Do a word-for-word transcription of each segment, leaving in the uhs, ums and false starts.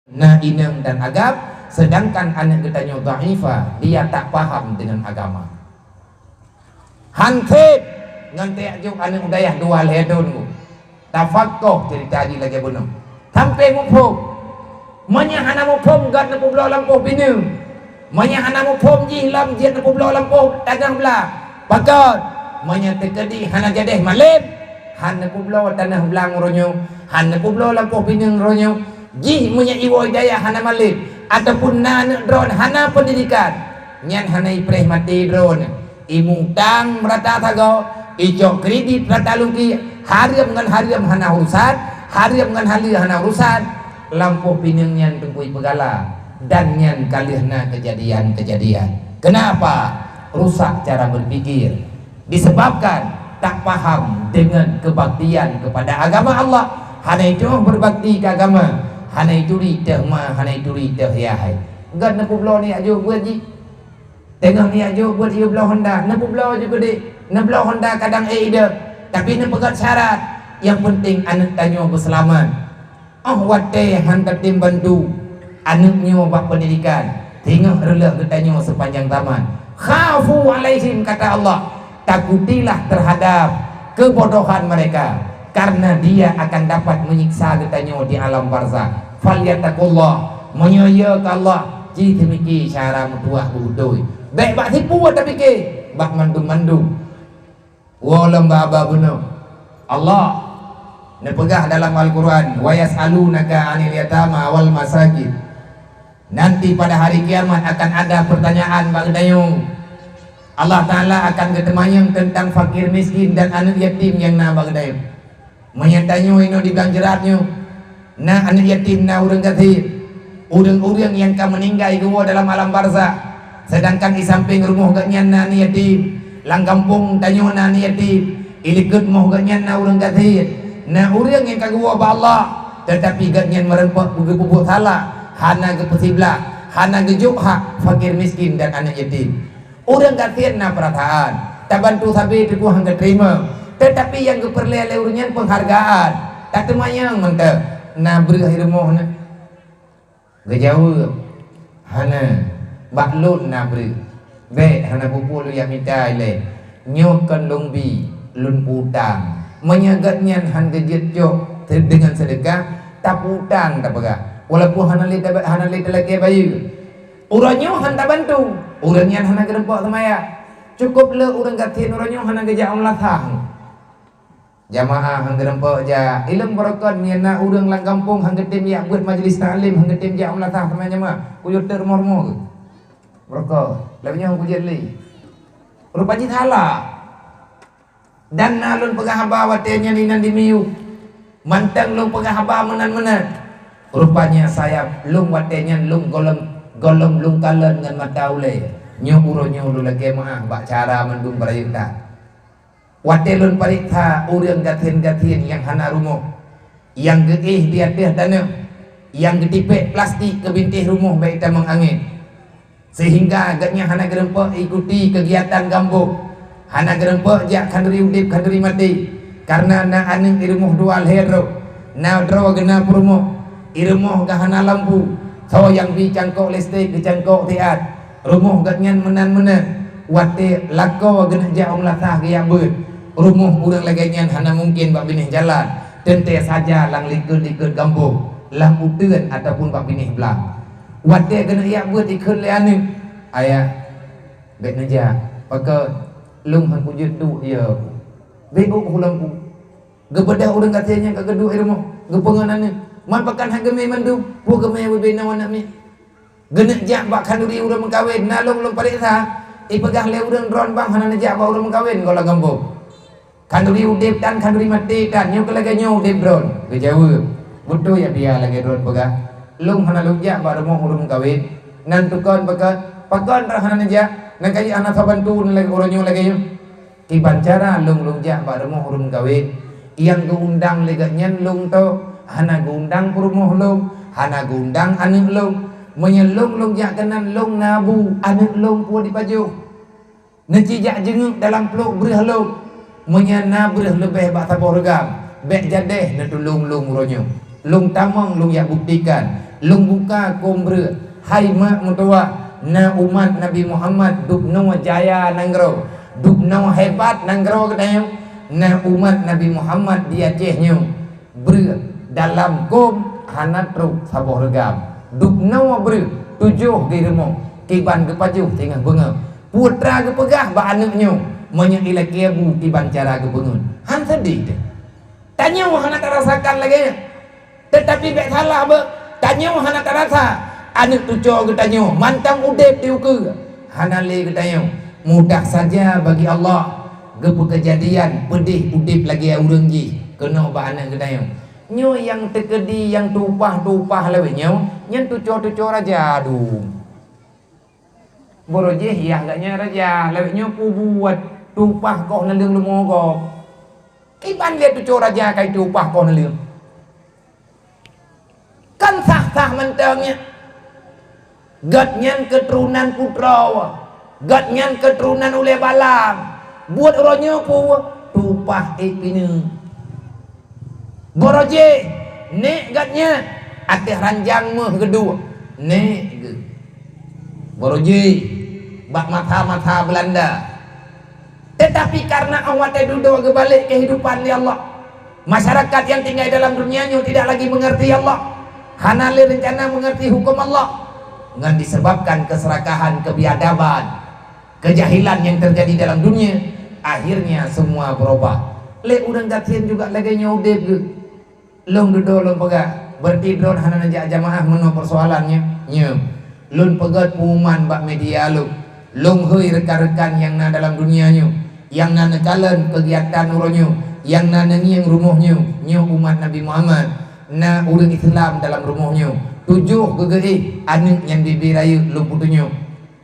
Na inong dan agam, sedangkan aneuk geutanyoe dhaifah, dia tak paham dengan agama. Han sép ngon tajak jok aneuk dayah dua lhèe thôn nyoe. Tafakoh ceurita jih lagèe bunoe. Sampai muphom. Meunyoe hana muphom, göt neupeubloe lampôh bineung. Meunyoe hana muphom jih lom, jeuet neupeubloe lampôh tanoh blang. Pakon? Meunyoe teukeudi hana jadeh malém, han neupeubloe tanoh blang uroe nyoe, han neupeubloe lampôh bineung uroe nyoe, jih meunyoe iwoe dayah hana malém, ataupun na aneuk droeneuh hana peundidikan, nyan hana ipreh maté droeneuh. Imutang rata sagoe, icok kredit rata luki, hareuem ngon hareuem hana urusan, hareuem ngon haleue hana urusan, lampôh bineung nyan teungku ipeugala, dan nyan ka lheueh na keujadian-keujadian. Kenapa? Rusak cara berpikir. Disebabkan tak paham dengan kebaktian kepada agama Allah. Hana itu'oh berbakti keu agama, hana ituri teuh ma, hana ituri teuh yah hai. Göt neupeubloe neujak jok beuet jih. Teungoh neujak jok beuet yue bloe honda, neupeubloe jih keudéh. Neubloe honda kadang ék ideh, tapi neupeugöt syarat. Nyang peunteng aneuk tanyoe beuseulamat. Óh watèe han tatem bantu aneuk nyoe bak peundidikan, singoh reuloh geutanyoe seupanjang zaman. Khafu 'alaihim, kata Allah, takutilah terhadap kebodohan mereka, karena dia akan dapat menyiksa geutanyoe di alam barzakh. Falyattaqullah, meunyoe yö keu Allah, ci teumiki cara meutuwah beubeutôi. Bèk bak sipue tapike, bak mandum-mandum. Woe lom bak haba bunoe. Allah neupeugah dalam Al-Quran, "Wa yas'alunaka 'anil yatama wal masakin." Nanti pada hari kiamat akan ada pertanyaan bak geutanyoe. Allah Ta'ala akan geuteumanyong teuntang fakir miskin dan aneuk yatim nyang na bak geutanyoe. Meunyoe tanyoe inoe di Blang Jeurat nyoe, na aneuk yatim, na ureueng gasien, ureueng-ureueng nyang ka meuninggai geuwoe dalam alam barzakh, seudangkan di sampéng rumoh geuhnyan na aneuk yatim, lam gampông tanyoe na aneuk yatim, di likot moh geuhnyan na ureueng gasien, na ureueng nyang ka geuwoe bak Allah, teutapi geuhnyan meureumpok geupeubuet salah, hana geupeusiblah, hana geujok hak fakir miskin dan aneuk yatim. Ureueng gasien na peurasaan, tabantu sabe teungku han geuteurimong, teutapi nyang geupeureulèe lé ureueng nyan peunghargaan. Tateumanyong mantong, na breueh di rumoh nyoe? Geujaweueb, "Hana, bak lôn na breueh." "Bèk, hana peue-peue lôn jak mita ilèe. Nyoe kon lôn bi, lôn peu-utang." Meunyoe geuhnyan han geujeuet cok deungon seudeukah, tapeu-utang tapeugah, walaupun hana lé, hana lé talakèe bayeue. Uroe nyoe han tabantu, ureueng nyan hana geureumpok seumayang. Cukôp le ureueng gasien uroe nyoe hana geujak u meulasah. Jamaah han geureumpok jak, ileueng barokon nyan na ureueng lam gampông han geutem jak beuet majlis taklim, han geutem jak u meulasah seumayang jamaah. Kuyue teuk rumoh-rumoh keuh. Barokon, lagèe nyoe kujeuet lé. Rupa jih salah. Dan na lôn peugah haba watèe nyan inan di miyueb. Mantong lôn peugah haba meunan-meunan. Rupanya sayap lôn watèe nyan lôn gohlom, gohlom lôn kalon ngon mata ulèe. Nyoe uroe nyoe lôn lakèe meu'ah bak cara mandum beurayeuk that. Watèe lôn pareksa ureueng gasien-gasien nyang hana rumoh, nyang geuéh di ateueh danau, nyang geutipék plastik keu bintéh rumoh bèk itamong angén. Seuhingga geuhnyan hana geureumpok ikuti keugiatan gampông, hana geureumpok jak khanduri udép khanduri maté, kareuna na aneuk di rumoh dua lhèe droe, na droe geuh na peurumoh, di rumoh geuh hana lampu, soe nyang bi cangkok listrik geucangkok siat, rumoh geuhnyan meunan-meunan, watèe lakoe geuneuk jak u meulasah geujak beuet, rumoh ureueng lagèe nyan hana mungken bak binéh jalan, teuntèe saja lam likot-likot gampông, lam uteuen ataupun bak binéh blang. Watèe geuneuk jak beuet ikheun lé aneuk, "Ayah, bèk neujak, pakon lôn han kujeuet duek yö. Bèk ôk ulôn ku." Geubeudôh ureueng gasien nyan ka geuduek di rumoh, geupeungon aneuk. Man pakon han geumè mandum, peue geumè bubena aneuk miet. Geuneuk jak bak khanduri ureueng meukawen, na lôn, lôn pareksa, ipeugah lé ureueng droen bang hana neujak bak ureueng meukawen goh lam gampông. Khanduri udép tan, khanduri maté tan, nyoe keuh lagèe nyoe udép droen. Geujaweueb, "Beutôi ya biya lagèe droen peugah. Lôn hana lôn jak bak rumoh ureueng meukawen." Nan tukon pakon, "Pakon droe hana neujak? Nan ka jeuet hana saban tu lagèe uroe nyoe lagèe nyoe." Kiban cara lôn, lôn jak bak rumoh ureueng meukawen, nyang geuundang lé geuhnyan lôn tok, hana geuundang peurumoh lôn, hana geuundang aneuk lôn. Meunyoe lôn, lôn jak keunan lôn na bu, aneuk lôn peue jipajoh? Neuci jak jeungeuk dalam plôk breueh lôn. Meunyoe na breueh leubeh bak saboh reugam, bèk jadeh neutulông lôn uroe nyoe. Lôn tamong lôn jak buktikan, Lôn buka kôm breueh, hai mak meutuwah, na umat Nabi Muhammad dubnoe jaya nanggroe, dubnoe hebat nanggroe geutanyoe, na umat Nabi Muhammad di Aceh nyoe. Breueh dalam kôm hana trok saboh reugam. Dubnoe breueh tujoh geurumoh, kiban geupajoh singoh beungoh. Putra geupeugah bak aneuëk nyoe, meunyoe ilakée bu kiban cara geubeungeut. Han seudeh teuh. Tanyoe hana tarasakan lagée nyan. Teutapi bék salah beuh, tanyoe hana tarasa. Aneuëk cucoe geutanyoe mantong udeb di ukeue. Hana lé geutanyoe. Mudah saja bagi Allah geupeukeujadian peudeh udeb lagée ureuëng jih keunoe bak aneuëk geutanyoe. Nyoe nyang teukeudi nyang tupaih-tupaih lawét nyoe, nyan cucoe-cucoe raja dum. Boro jih yah geuhnyan raja, lawét nyoe peubuet tupaih koh neuleueng leumo gob. Kiban lé cucoe raja kai tupaih koh neuleueng. Kan sah-sah mantong nyan. Gobnyan keuturonan putroe, gobnyan keuturonan ulée balang. Buet uroe nyoe peue? Tupaih ék pineue. Boro jih, nék gobnyan, ateueh ranjang méuh geuduek, nék geuh. Boro jih, bak masa-masa Beulanda. Teutapi kareuna Allah watée dudoe geubalek keuhidupan lé Allah, masyarakat nyang tinggai dalam dunia nyoe tidak lagi mengerti Allah, hana lé reuncana mengerti huköm Allah, ngon disebabkan keserakahan, kebiadaban, kejahilan yang terjadi dalam dunia, akhirnya semua berubah. Lé ureuëng gasien juga lagée nyoe udeb geuh. Lôn dudoe lôn peugah, berarti droen hana neujak jamaah meunoe persoalan nyoe. Nyoe, lôn peugét pengumuman bak media lôn. Lôn hôi rekan-rekan nyang na dalam dunia nyoe, nyang na neukalon keugiatan uroe nyoe, nyang na neungieng rumoh nyoe, nyoe umat Nabi Muhammad. Na ureuëng Islam dalam rumoh nyoe. Tujoh geugeuéh aneuëk nyang bibi rayeuk lôn peutunyok.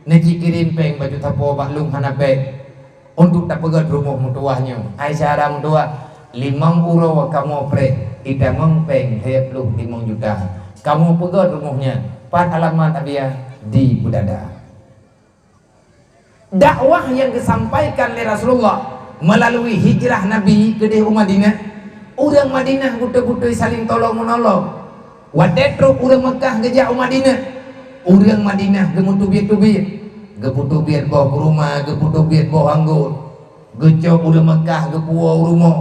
Neuci kirém péng bacut sapo bak lôn hana péng. Untuk tapeugét rumoh meutuwah nyoe, hai syedara meutuwah, limong uroe kamoe preh, itamong péng lhée ploh limong juta. Kamoe peugét rumoh nyan, pat alamat, Abiya? Di Peudada. Dakwah nyang geusampaikan lé Rasulullah meulalu hijrah Nabi keudeh u Madinah, ureuëng Madinah beutôi-beutôi saléng tolong-meunolong. Watée trok ureuëng Meukah geujak u Madinah, ureuëng Madinah geumeuteubiet-teubiet, geupeuteubiet boh kuruma, geupeuteubiet boh anggô, geucok ureuëng Meukah geupuwoe u rumoh,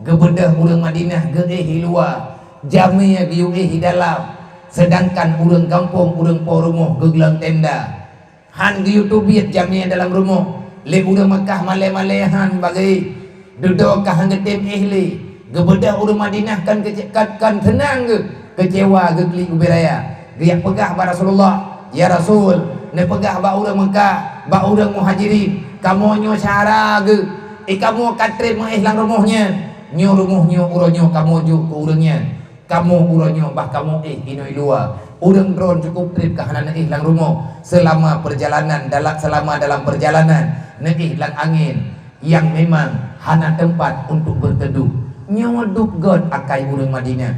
geubeudôh ureuëng Madinah geuéh i luwa, jamé geuyue éh i dalam, seudangkan ureuëng gampông, ureuëng po rumoh geuglon tenda. Hán geuyue teubiet jamé dalam rumoh, lé ureuëng Meukah malée-malée hán bagée. Dudoe ka hán geutem éh lé, geubeudôh ureuëng Madinah kon keuce-, kon, kon seunang geuh, keucewa geuklik ubé raya. Geujak peugah bak Rasulullah, "Ya Rasul, neupeugah bak ureuëng Meukah, bak ureuëng Muhajirin, kamoe nyoe syedara geuh, i kamoe ka treb meuéh lam rumoh nyan. Nyoe rumoh nyoe uroe nyoe kamoe jok keu ureuëng nyan." Kamoe uroe nyoe bah kamoe éh inoe i luwa. Ureuëng droen cukup treb ka hana neuéh lam rumoh seulama peurjalanan dala-, seulama dalam peurjalanan, neuéh lam angén nyang memang hana teumpat untuk beuteuduek. Nyoe duek gét akai ureuëng Madinah.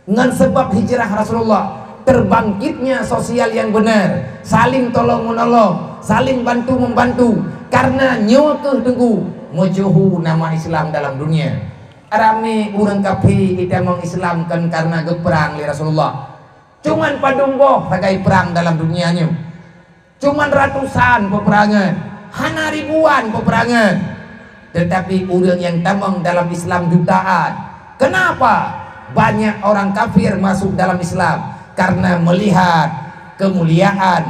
Ngon sabab hijrah Rasulullah, terbangkitnya sosial yang benar, saling tolong-menolong, saling bantu-membantu. Karena nyoe kheueh teungku meusyeuhu nama Islam dalam dunia. Ramé ureuëng kafé itamong Islam kon kareuna geuprang lé Rasulullah. Cuman padum boh sagai prang dalam dunia nyoe. Cuman ratusan peupeurangan, hana ribuan peupeurangan. Teutapi ureuëng nyang tamong dalam Islam jutaan. Kenapa? Banyak orang kafir masuk dalam Islam karena melihat kemuliaan,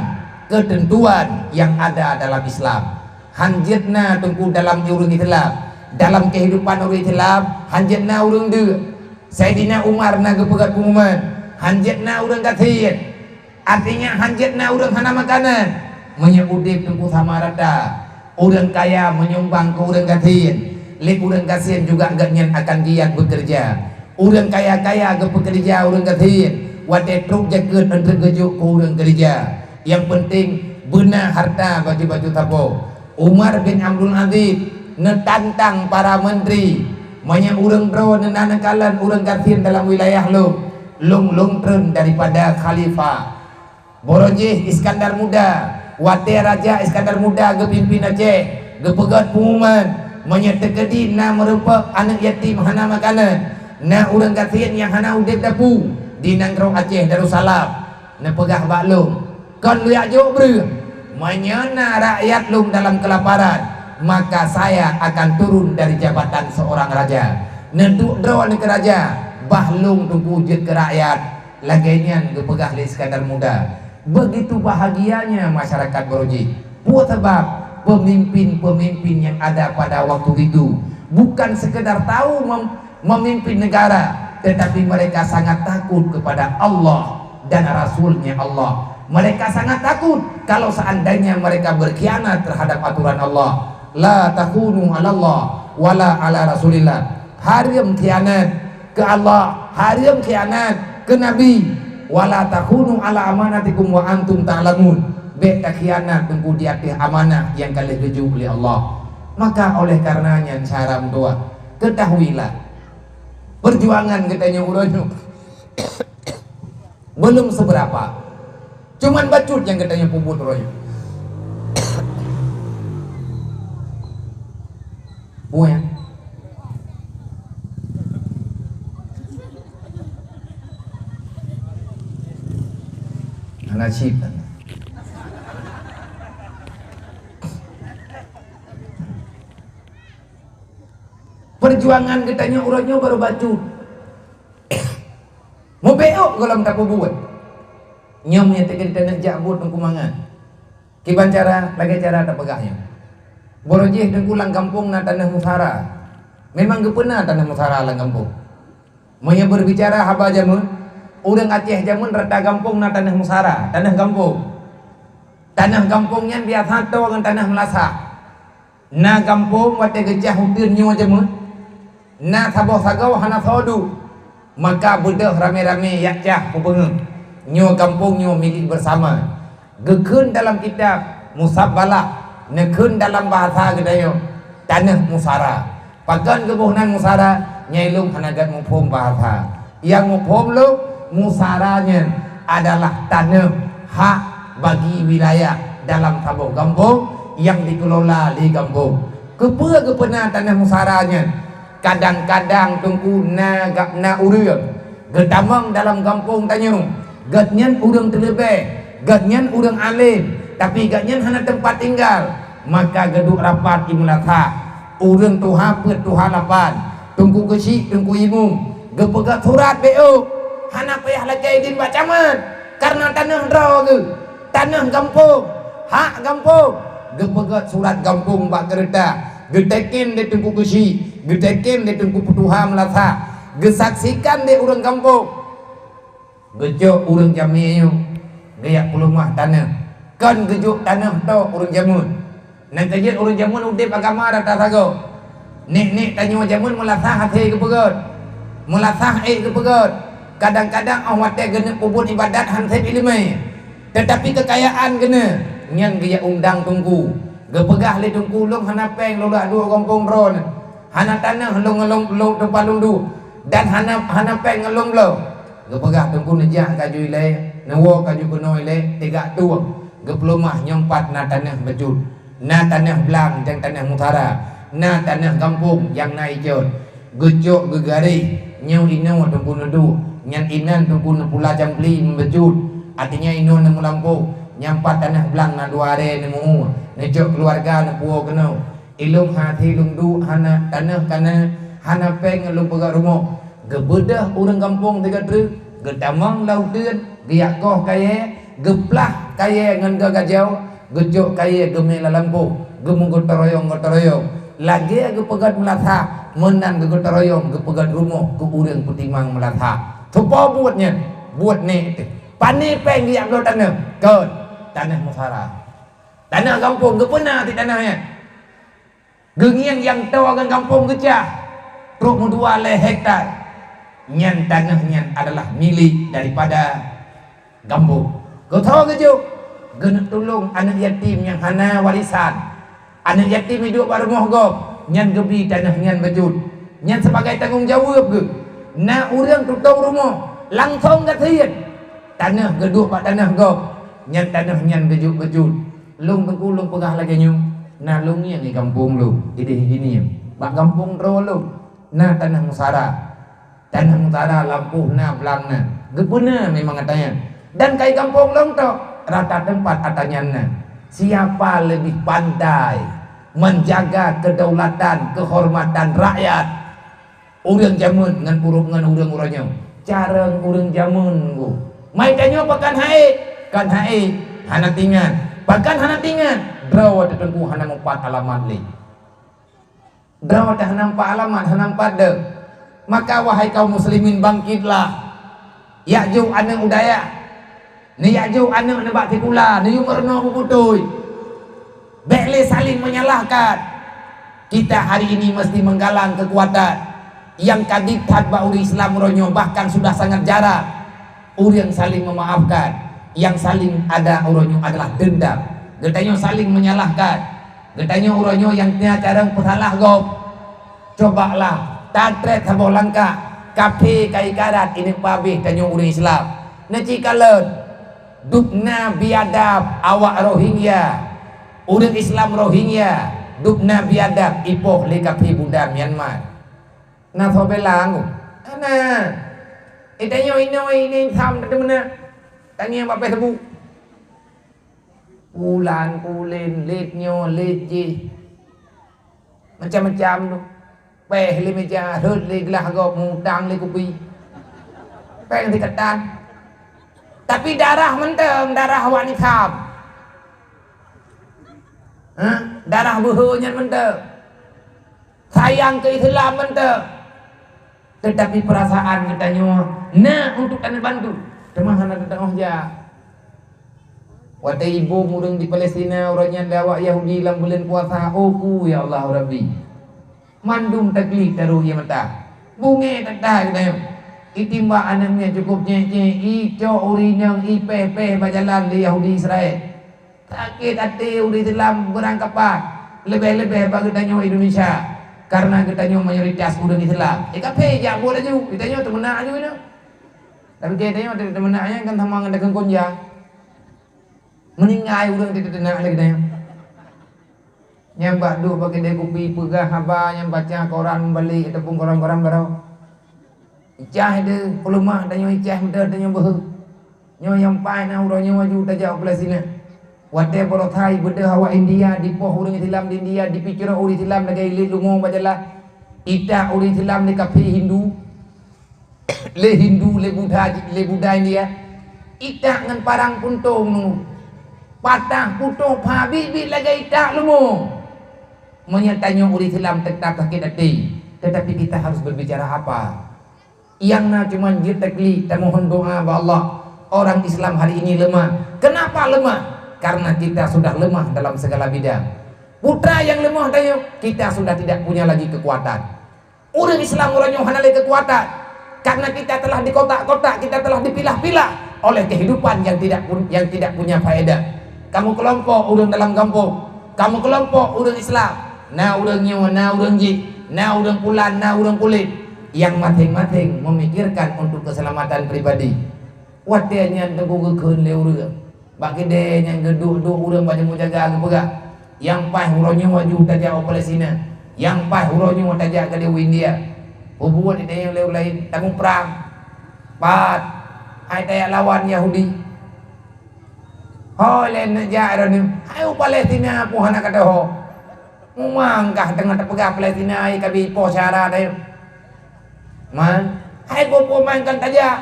ketentuan yang ada dalam Islam. Hán jeuet na teungku dalam ureuëng Islam, dalam keuhidupan ureuëng Islam, hán jeuet na ureuëng deuk. Saidina Umar na geupeugah pengumuman, hán jeuet na ureuëng gasien. Artinya, hán jeuet na ureuëng hana makanan. Meunyoe udeb teungku sama rata, ureuëng kaya menyumbang keu ureuëng gasien, lé ureuëng gasien juga gobnyan akan giat beukeureuja. Ureuëng kaya-kaya geupeukeureuja ureuëng gasien, watée trok jakeuet eunteuk geujok keu ureuëng keureuja. Nyang peunteng beuna harta bacut-bacut sapo. Umar bin Abdul Aziz neutantang para menteri, meunyoe ureuëng droe na neukalon ureuëng gasien dalam wilayah lôn, lôn lôn treun daripada khalifah. Boro jih Iskandar Muda, watée Raja Iskandar Muda geupimpin Aceh, geupeugét pengumuman, meunyoe teukeudi na meurumpok aneuëk yatim hana makanan, na ureuëng gasien nyang hana udeb dapu di nanggroe Aceh Darussalam. Neupeugah bak lôn, "Kon lôn jak jok breueh. Meunyoe na rakyat lôn dalam keulaparan, maka saya akan turun dari jabatan seorang raja. Neuduek droeneuh keu raja, bah lôn teungku jeuet keu rakyat." Lagée nyan geupeugah lé Iskandar Muda. Begitu bahagianya masyarakat Beurojih. Peue sabab? Pemimpin-pemimpin yang ada pada waktu itu bukan sekedar tahu mem-, memimpin negara, tetapi mereka sangat takut kepada Allah dan Rasul-Nya Allah. Mereka sangat takut kalau seandainya mereka berkhianat terhadap aturan Allah. "La takhunu 'alallah wala 'ala Rasulillah." Hareuem khianat keu Allah, hareuem khianat keu Nabi. "Wala takhunu 'ala amanatikum wa antum ta'lamun." Bék takhianat teungku di ateueh amanah nyang ka lheueh geujok lé Allah. Maka oleh karena nyan, syedara meutuah, ketahuilah, perjuangan geutanyoe uroe nyoe belum seberapa. Cuman bacut nyang geutanyoe peubuet uroe nyoe. Buet. Hana cit. Perjuangan geutanyoe uroe nyoe baru bacut. Mubeuôk gohlom tapeubuet. Nyoe meunyoe teuka taneuk jak buet teungku mangat. Kiban cara, lagée cara tapeugah nyoe. Beurojih teungku lam gampông na taneuh musara. Memang geupeuna taneuh musara lam gampông. Meunyoe beubicara haba jameun, ureuëng Aceh jameun rata gampông na taneuh musara, taneuh gampông. Taneuh gampông nyan biasa toe ngon taneuh meulasah. Na gampông watée geucah uteuen nyoe jameun, na saboh sagoe hana soe duek, maka beudôh ramé-ramé jak cah peue beungeuh. Nyoe gampông nyoe milék beusama. Geukheun dalam kitab Musabbalah, neukheun dalam bahasa geutanyoe, taneuh musara. Pakon geuboh nan musara? Nyan lôn hana gét muphom bahasa. Nyang muphom lôn, musara nyan adalah taneuh hak bagi wilayah dalam saboh gampông nyang dikelola lé gampông. Keupeue geupeuna taneuh musara nyan? Kadang-kadang teungku na gab na ureuëng geutamong dalam gampông tanyoe, gobnyan ureuëng teuleubeh, gobnyan ureuëng além, tapi gobnyan hana teumpat tinggai, maka geuduek rapat di meulasah. Ureuëng tuha peuet tuha lapan, teungku keuchik, teungku imum, geupeugét surat B O, hana payah lakée idin bak camat, kareuna taneuh droe geuh, taneuh gampông, hak gampông. Geupeugét surat gampông bak keureuta, geuteken lé teungku keuchik, geuteken lé teungku peutuha meulasah, geusaksikan lé ureuëng gampông. Geucok ureuëng jamé nyoe geujak peuleumah taneuh, kon geujok taneuh tok ureuëng jameun. Nyang keujeuet ureuëng jameun udeb agama rata sagoe. Nek-nek tanyoe jameun meulasah hase geupeugét, meulasah ék geupeugét. Kadang-kadang óh watée geuneuk peubuet iébadat hana sép iéleumé, teutapi keukayaan geuneuk nyan geujak undang teungku. Geupeugah lé teungku, "Lôn hana péng lôn lak duek gampông droeneuh, hana taneuh lôn ngon lôn teumpat lôn duek, dan hana, hana péng ngon lôn bloe." Geupeugah teungku, "Neujak kaju ilée, neuwoe kaju keunoe ilée, tigak tueng." Geupeuleumah nyoe pat na taneuh bacut, na taneuh blang nyang taneuh musara, na taneuh gampông nyang na icon. Geucok geugaréh, nyoe inoe teungku neuduek, nyan inan teungku neupula campli meubacut. Artinya inoe neumulampôh, nyang pat taneuh blang na dua arée neumeu-ueh, neucok keuluwarga neupuwoe keunoe. Ilôn hase lôn duek hana taneuh kana, hana péng lôn peugét rumoh. Geubeudôh ureuëng gampông sigoe treuk, geutamong lam uteuen, geujak koh kayée, geuplah kayée ngon geu gajoe, geucok kayée geumé lam lampôh, geumeugeuteuroyong-geuteuroyong. Lagée geupeugét meulasah, meunan geugeuteuroyong geupeugét rumoh keu ureuëng peutimang meulasah. Soe po buet nyan? Buet nek teuh. Pane péng geujak bloe taneuh? Kon, taneuh musara. Taneuh gampông, geupeuna sit taneuh nyan. Geungieng nyang toe ngon gampông geucah, trok meudua lhée hekta. Nyan taneuh nyan adalah milék daripada gampông. Geutoe geujok, geuneuk tulông aneuëk yatim nyang hana warésan. Aneuëk yatim iduek bak rumoh gob, nyan geubi taneuh nyan bacut. Nyan sibagai tanggông jaweueb geuh. Na ureuëng tutông rumoh, langsong gasien. Taneuh geuduek bak taneuh gob, nyan taneuh nyan geujok bacut. Lôn teungku lôn peugah lagée nyoe, na lôn ngieng di gampông lôn, ideh gini, bak gampông droe lôn, na taneuh musara. Taneuh musara lampôh na blang na. Geupeuna memang ata nyan. Dan kai gampông lôn tok, rata teumpat ata nyan na. Siapa lebih pandai menjaga kedaulatan, kehormatan rakyat? Ureuëng jameun ngon ureuëng, ngon ureuëng uroe nyoe. Carông ureuëng jameun, Bu. Mai tanyoe pakon hai? Kon hai, hana tingat. Pakon hana tingat? Droe teungku hana meupat alamat lé. Droe teuh hana meupat alamat, hana meupat deuh. Maka, wahai kaum muslimin, bangkitlah! Ya'juj aneuëk u dayah, neuya'juj aneuëk nibak sikula, neuyue meurunoe beuputôi. Bék lé saling menyalahkan. Kita hari ini mesti menggalang kekuatan. Nyang ka ditat bak ureuëng Islam uroe nyoe bahkan sudah sangat jarang. Ureuëng saling memaafkan, nyang saling ada uroe nyoe adalah dendam. Geutanyoe saling menyalahkan. Geutanyoe uroe nyoe nyang tia carông peusalah gob. Cobalah tatrét saboh langkah, kafé ka ikarat ineuk pabéh tanyoe ureuëng Islam. Neuci kalon, dubna biadab awak Rohingya, ureuëng Islam Rohingya, dubna biadab ipoh lé kafé Buddha Myanmar. Na soe bela ngô? Hana. Eh, tanyoe inoe ini tham teumeunak. Tangieng bak Facebook. Pulan, pulen, lét nyoe, lét jih. Macam-macam tu. Péh lé meja, rhot lé glah gob, mutang lé kupi. Péng sikatan. Tapi darah mantong, darah awak nyan tham. Hah? Darah beuhe nyan mantong. Sayang keu Islam mantong. Teutapi peurasaan geutanyoe na untuk taneubantu, teuma hana teuteungoh jak. Watée iboh ureuëng di Palestina, uroe nyan lé awak Yahudi lam buleuen puasa, "Oh ku, ya Allah Rabbi!" Mandum taklik taroh ie mata. Beungéh that-that geutanyoe. Itimbak aneuëk nyan cukôp nyét-nyét, icok ureuëng nyang ipéh-péh bak jalan lé Yahudi Israel. Sakét até ureuëng Islam beurangkapat, leubeh-leubeh bak geutanyoe Indonesia, kareuna geutanyoe mayoritas ureuëng Islam. Eh, kafé jak buet laju, geutanyoe teumeunak laju nyoe. Tapi geutanyoe teumeunak nyan kan sama ngon dakeueng konja. Meuninggai ureuëng teunak lé geutanyoe. Nyang bak duek bak keudè kupi peugah haba nyang baca koran meubalek ataupun koran-koran baroe. Icah deuh peuleumah tanyoe, icah meuteut tanyoe beuhe. Nyoe nyang paih na uroe nyoe aju tajak u Palestina. Watée baroe that beudôh awak India dipoh ureuëng Islam di India, dipicrok ureuëng Islam lagée ilet lumo bak jalan. Itak ureuëng Islam lé kafé Hindu, lé Hindu, lé Buddha, lé Buddha India. Itak ngon parang puntông nunggu. Patah putôh pha biet-biet lagée itak lumo. Meunyoe tanyoe ureuëng Islam teutap sakét até, tetapi kita harus berbicara apa? Nyang na cuma jeuet taklik tamohon doa bak Allah. Orang Islam hari ini lemah. Kenapa lemah? Karena kita sudah lemah dalam segala bidang. Putra nyang lemah tanyoe, kita sudah tidak punya lagi kekuatan. Ureuëng Islam uroe nyoe hana lé keukuatan, karena kita telah dikotak-kotak, kita telah dipilah-pilah oleh kehidupan yang tidak pun, yang tidak punya faedah. Kamu kelompok ureuëng dalam gampông, kamu kelompok ureuëng Islam, na ureuëng nyoe, na ureuëng jih, na ureuëng pulan, na ureuëng pulen, yang masing-masing memikirkan untuk keselamatan pribadi. Watée nyan teungku geukheun lé ureuëng, bak keudè nyang geuduek-duek ureuëng bak jamu jaga geupeugah, "Nyang paih uroe nyoe aju tajak u Palestina, nyang paih uroe nyoe tajak keudè u India." Peubuet idéh nyang lé ureuëng laén, "Tamuprang." "Pat?" "Hai tajak lawan Yahudi." "Hôi lé neujak droeneuh." "Hai u Palestina pun hana kateuho." Mumang kah teungoh tapeugah Palestina, hai kabi po syara tayue. Man, hai peue-peue man kon tajak.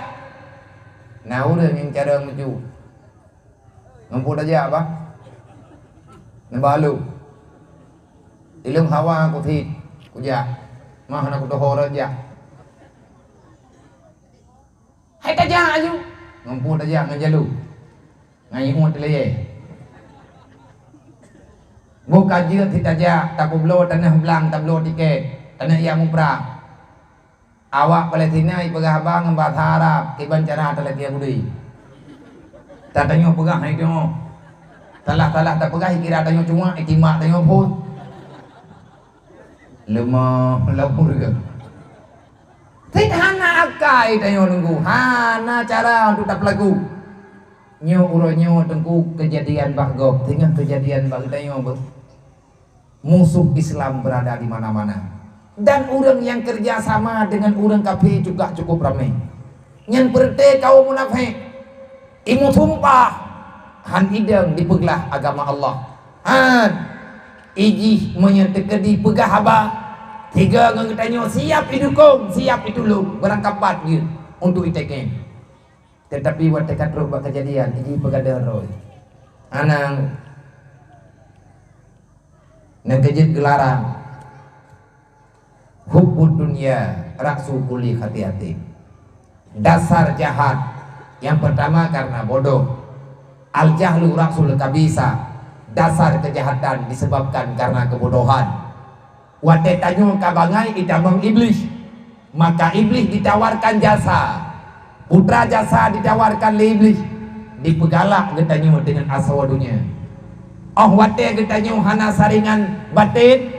Na ureuëng nyang carông meucu. Ngon peue tajak bah? Neubalu. Ileueng hawa kuthit, kujak. Mah na kutoho rot jak. Hai tajak aju. Ngon peue tajak ngon jalu. Ngon ié teulée. Boh ka jeuet sit tajak, tapeubloe tanoh blang, tabloe tiket, tanoh jak muprang. Awak Palestina ipeugah haba ngon bahasa Arab, kiban cara talakée Yahudi. Tatanyoe peugah hai teungoh. Salah-salah tapeugah ikira tanyoe cuma, itimak tanyoe phon. Leumah lam ureuëng. Sit hana akai tanyoe teungku, hana cara untuk tapeulaku. Nyoe uroe nyoe teungku keujadian bak gob, teungoh keujadian bak geutanyoe beuh. Musuh Islam berada di mana-mana. Dan ureuëng nyang kerja sama dengan ureuëng kafé juga cukup ramé. Nyan peureuté kaum munafék. Imeusumpah han idong dipeuglah agama Allah. Han ijih meunyoe teukeudi peugah haba, sigoe ngon geutanyoe siap idukong, siap itulông, beurangkapat jeuet untuk itekeng. Teutapi watée ka trok bak keujadian, ijih peugadôh droe. Anang nyang keujeuet geularang, hubbud dunya ra'su kulli khati'atin. Dasar jahat yang pertama karena bodoh. Al-jahlu ra'sul khabisa. Dasar kejahatan disebabkan karena kebodohan. Watée tanyoe ka bangai itamong Iblih, maka Iblih ditawarkan jasa. Putra jasa ditawarkan lé Iblih, dipeugalak geutanyoe deungon asoe donya. Óh watée geutanyoe hana saringan batén,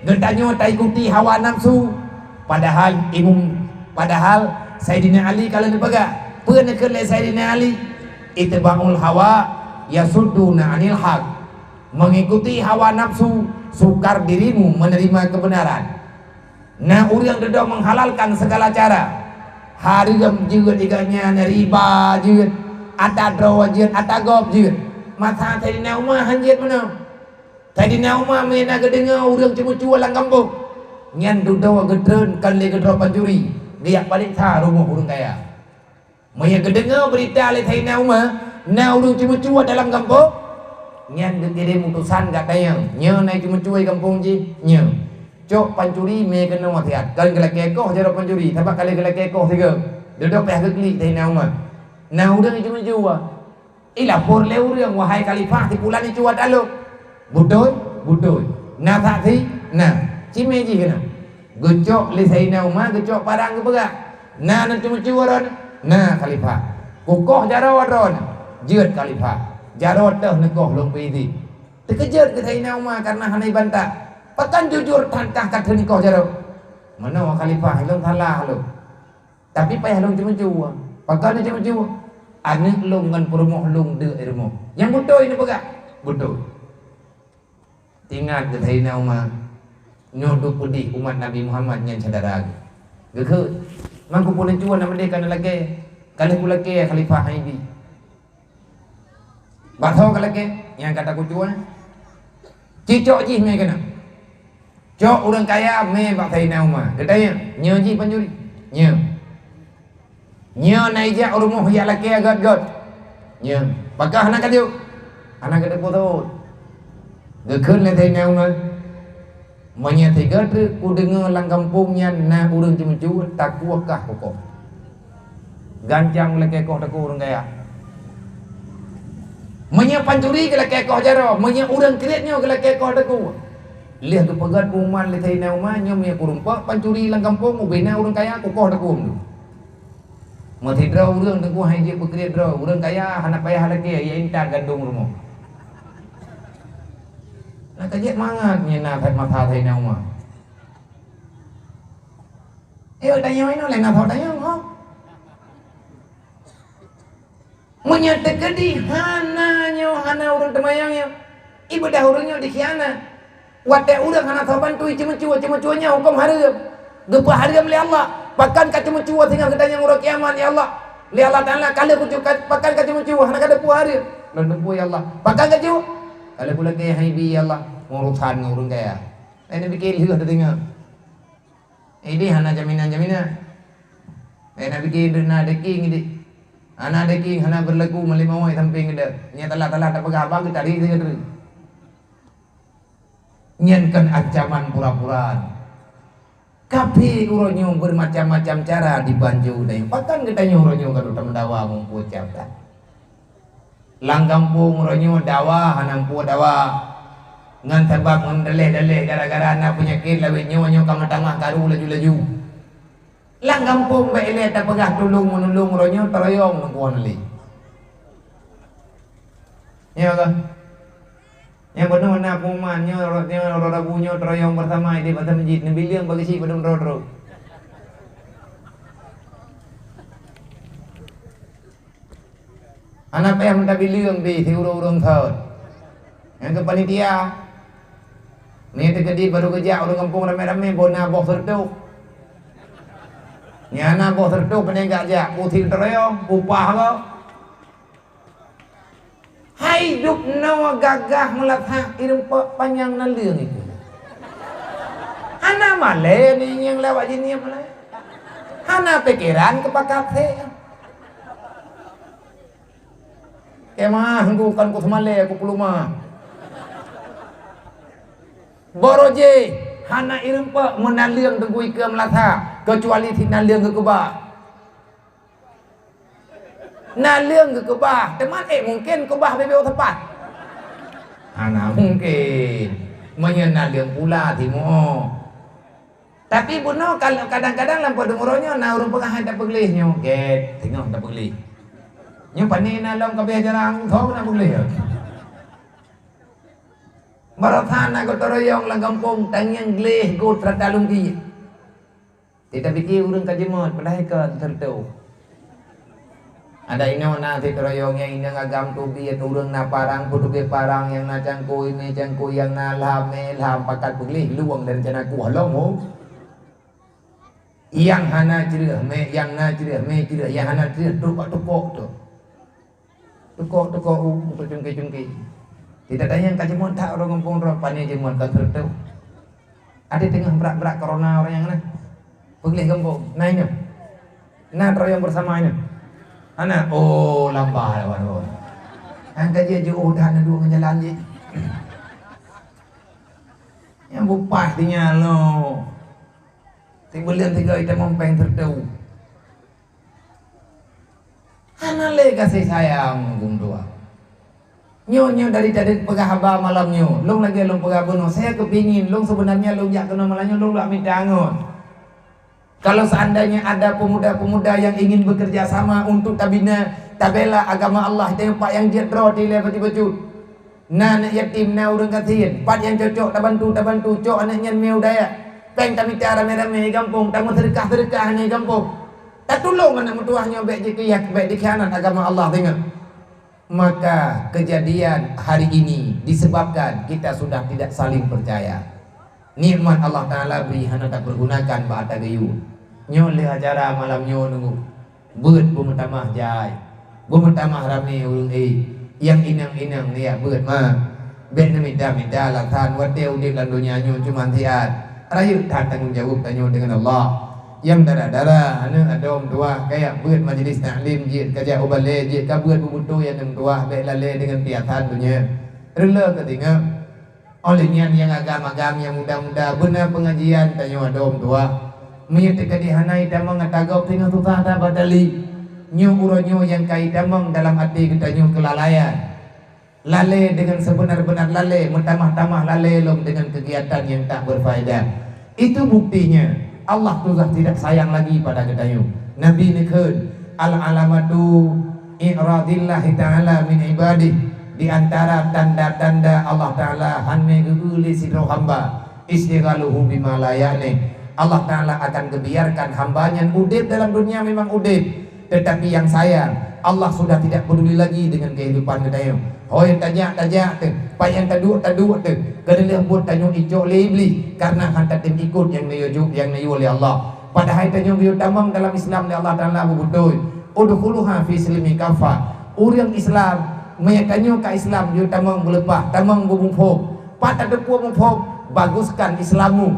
geutanyoe taikuti hawa nafsu, padahal imum, padahal Saidina Ali ka lheueh neupeugah, peue neukheun lé Saidina Ali, "Itba'ul hawa yasudduna 'anil haq." Mengikuti hawa nafsu, sukar dirimu menerima kebenaran. Na ureuëng dudoe menghalalkan segala cara. Hareuem jeuet, iga nyan riba jeuet, ata droe jeuet, ata gob jeuet. Masa Saidina Umar han jeuet meunoe. Saidina Umar meunyo na geudeungoe ureuëng ceumeucue lam gampông, nyan dudoe geutreun kon lé geudroe pancuri, geujak paléksa rumoh ureuëng kaya. Meunyo geudeungoe beurita lé Saidina Umar na ureuëng ceumeucue dalam gampông, nyan geukirém utosan gata nyang, "Nyoe na ceumeucue gampông jih, nyoe. Cok pancuri mé keunoe siat, kon geulakée koh jaroe pancuri, sabab ka lheueh geulakée koh sigoe." Dudoe payah geuklik Saidina Umar. Na ureuëng ceumeucue. Ilapor lé ureuëng, "Wahai khalifah, si pulan icue ata lôn." "Beutôi?" "Beutôi." "Na saksi?" "Na." "Cimé jih keunoe." Geucok lé Saidina Umar, geucok parang geupeugah, "Na, na ceumeucue droeneuh?" "Na, khalifah." "Kukoh jaroe droeneuh." "Jeuet, khalifah." "Jaroe teuh neukoh lôn peuidhin." Teukeujot geuh Saidina Umar kareuna hana jibantah. "Pakon jujur that kah ka teuh neukoh jaroe?" "Meunoe, khalifah, lôn salah lôn." "Tapi payah lôn ceumeucue." "Pakon lôn ceumeucue?" "Aneuëk lôn ngon peurumoh lôn deuk i rumoh." "Nyang beutôi neupeugah?" "Beutôi." Teuingat geuh Saidina Umar, nyoe duek peudeh umat Nabi Muhammad nyan syedara geuh. Geukheun, "Man kupeue neucue na meudeh ka neulakée, ka lheueh kulakée khalifah han ibi." "Bak soe kalakée?" "Nyang ka takucue." "Cicok jih mé keunoe." Cok ureuëng kaya mé bak Saidina Umar. Geutanyong, "Nyoe jih pancuri?" "Nyoe." "Nyoe na ijak u rumoh jak lakée gét-gét?" "Nyoe." "Pakon hana kajok?" "Hana kateupeue thon." Geukheun lé Saidina Umar, "Meunyoe sigoe treuk kudeungoe lam gampông nyan na ureuëng ceumeucue, takue kah kukoh. Gancang lakée koh takue ureuëng kaya. Meunyoe pancuri geulakée koh jaroe, meunyoe ureuëng kriet nyoe geulakée koh takue." Lheueh geupeugét pengumuman lé Saidina Umar, "Nyoe meunyoe kurumpok pancuri lam gampông, ubena ureuëng kaya, kukoh takue mandum." Meusidroe ureuëng teungku han jeuet peukriet droe, ureuëng kaya hana payah lakée, ia intat gandong rumoh. Na ka jeuet mangat nyan na that masa Saidina Umar. Eh, tanyoe inoe laén na soe tanyoe, ho? Meunyoe teukeudi hana nyoe, hana ureuëng teumayang nyoe, ibadah ureuëng nyoe dikhianat. Watée ureuëng hana soe bantu, ceumeucue, ceumeucue nyan hukôm hareuem. Geupeu hareuem lé Allah. Pakon ka ceumeucue singoh geutanyong uroe kiamat, "Ya Allah, lé Allah Taala, ka lheueh kucue ka, pakon ka ceumeucue, hana ka teupeue hareuem?" "Lôn teupeue, ya Allah." "Pakon ka cue?" "Ka lheueh kulakée han ibi, ya Allah." Urusan ngon ureuëng kaya. Laén pike lheueh teudeungoe. Ideh hana jaminan-jaminan. Laén pike na daging ideh. Hana daging, hana beurlagu malimawai sampéng geuda. Nyan talah-talah tapeugah haba geutari sigoe treuk. Nyan kon ancaman pura-pura. Kaphé uroe nyoe beumacam-macam cara jibanjô tanyoe. Pakon geutanyoe uroe nyoe ka duek tameudawa muphom cam that? Lam gampông uroe nyoe dawa hana muphom dawa. Ngon sabab ngon daleh-daleh gara-gara na peunyakét lawét nyoe, nyoe ka meutamah karu laju-laju. Lam gampông bék ilée tapeugah tulông meunulông uroe nyoe, teuroyong lôn kuwoe nalé. Nyoe keuh. Nyang bunoe na pengumuman nyoe, nyoe uroe Rabu nyoe teuroyong bersama di basa masjid, neubi leueng bagi cit padum droe-droe. Hana payah meutabé leueng pih siureueng-ureueng thon. Nyang keu panitia, nyan teukeudi barô geujak ureueng gampông ramé-ramé, boh na boh seureutoh. Nyang hana boh seureutoh, pane geujak, peue sit teuroyong, peue upah gob. Idop noe gagah meulathak, ireumpok panyang naleueng itu. Hana malée ni nyang lewat jinie malée. Hana pikeran keupakat sek. Kemah ku kan ku seumalée ku peulumah. Boro jih hana ireumpok meunaleueng teungku ikeue meulathak, keucuali si naleueng geukeubah. Naleueng geukeubah, teuma ék mungken keubah bebek seupah? Hana mungken. Meunyoe naleueng pula timoh. Tapi bunoe kal-, kadang-kadang lam padum uroe nyoe na ureuëng peugah hai tapeugleh nyoe, gét, singoh tapeugleh. Nyoe pane na lom kabeh jarang, tho na peugleh. Baroesa na gotong royong lam gampông, tangieng gleh gôt rata lungki. Teutabiti ureuëng ka jeumot, padahai kon teureutôh. Ada inoe na sit royong nyang inong agam teubiet ureuëng na parang, peuteubiet parang nyang na cangkôi, mé cangkôi nyang na lham, mé lham pakat peugleh luwang dari rencana kuah lom ho. Nyang hana creueh mé, nyang na creueh mé creueh, nyang hana creueh trok bak tukok tu. Tukok-tukok u, teucungke-cungke. Tidak tanyang ka jeumot that ureuëng gampông droe, pane jeumot ka teureutôh. Ada teungoh brat-brat corona ureuëng nyang na. Peugleh gampông, na inong. Na teurayong bersama inong. Ana, oh, lambai awak tu. Angka jih jeuet that na duek ngon jalan jih. Nyang bupah tinggal lo. Sibuleuen sigoe itamong péng siratu. Hana lé gaséh sayang ngon dua. Nyoe, nyoe dari tadi peugah haba malam nyoe, lôn lagée lôn peugah bunoe, saya kepingin, lôn sebenarnya lôn jak keunoe malam nyoe, lôn lak mita angon. Kalau seandainya ada pemuda-pemuda yang ingin bekerja sama untuk tabina, tabela agama Allah, teupat nyang jeuet droe dilée bacut-bacut. Na aneuk yatim, na ureuëng gasien, pat nyang cocok tabantu, tabantu, cok aneuk nyan meu daya. Péng tamita ramé-ramé gampông, tameuseudeukah-seudeukah aneuk gampông. Tatulông aneuk meutuwah nyoe bék jikhianat, bék dikhianat agama Allah deungon. Maka kejadian hari ini disebabkan kita sudah tidak saling percaya. Nikmat Allah Taala bri hana tapergunakan bak ata geuyue. Nyoe lé acara malam nyoe nunggu. Beuet beumeutamah jai, beumeutamah ramé ureuëng ék. Nyang inong-inong neujak beuet ma. Bék neumita-mita alasan watée udeb lam donya nyoe cuma siat. Rayeuk that tanggong jaweueb tanyoe deungon Allah. Nyang dara-dara, aneuk adoe meutuwah, kajak beuet majlis taklim jeuet, kajak u balée jeuet, ka beuet beubeutôi aneuk meutuwah, bék lalée deungon piasan donya. Reuloh keutinggai. Óh lheueh nyan nyang agam-agam, nyang muda-muda, beuna peungajian tanyoe adoe meutuwah. Meunyoe teukeudi hana itamong ata gob teungoh susah that batali. Nyoe uroe nyoe nyang ka itamong dalam até geutanyoe keulalaian. Lalée deungon seubeuna-beuna lalée, meutamah-tamah lalée lom deungon keugiatan nyang tak berfaedah. Itu buktinya Allah sudah tidak sayang lagi pada geutanyoe. Nabi neukheun, "Al-alamatu i'radillahi ta'ala min ibadih." Di antara tanda-tanda Allah Ta'ala hana geu-eu lé sidroe hamba, "Istighaluhu bima la ya'ni." Allah Ta'ala akan geubiarkan hamba nyan udeb dalam dunia memang udeb, tetapi yang sayang, Allah sudah tidak peduli lagi dengan kehidupan geutanyoe. Ho nyang tajak-tajak teuh, pat nyang taduek-taduek teuh, keuneulheueh buet tanyoe icok lé Iblih, karena hana tatem ikot nyang neuyue jok, nyang neuyue lé Allah. Padahai tanyoe geuyue tamong dalam Islam lé Allah Ta'ala beubeutôi. "Udkhuluha fi silmi kafa." Ureuëng Islam, meunyoe tanyoe ka Islam, geuyue tamong beuleupah, tamong beumuphom. Pat tateupeue muphom, baguskan Islammu.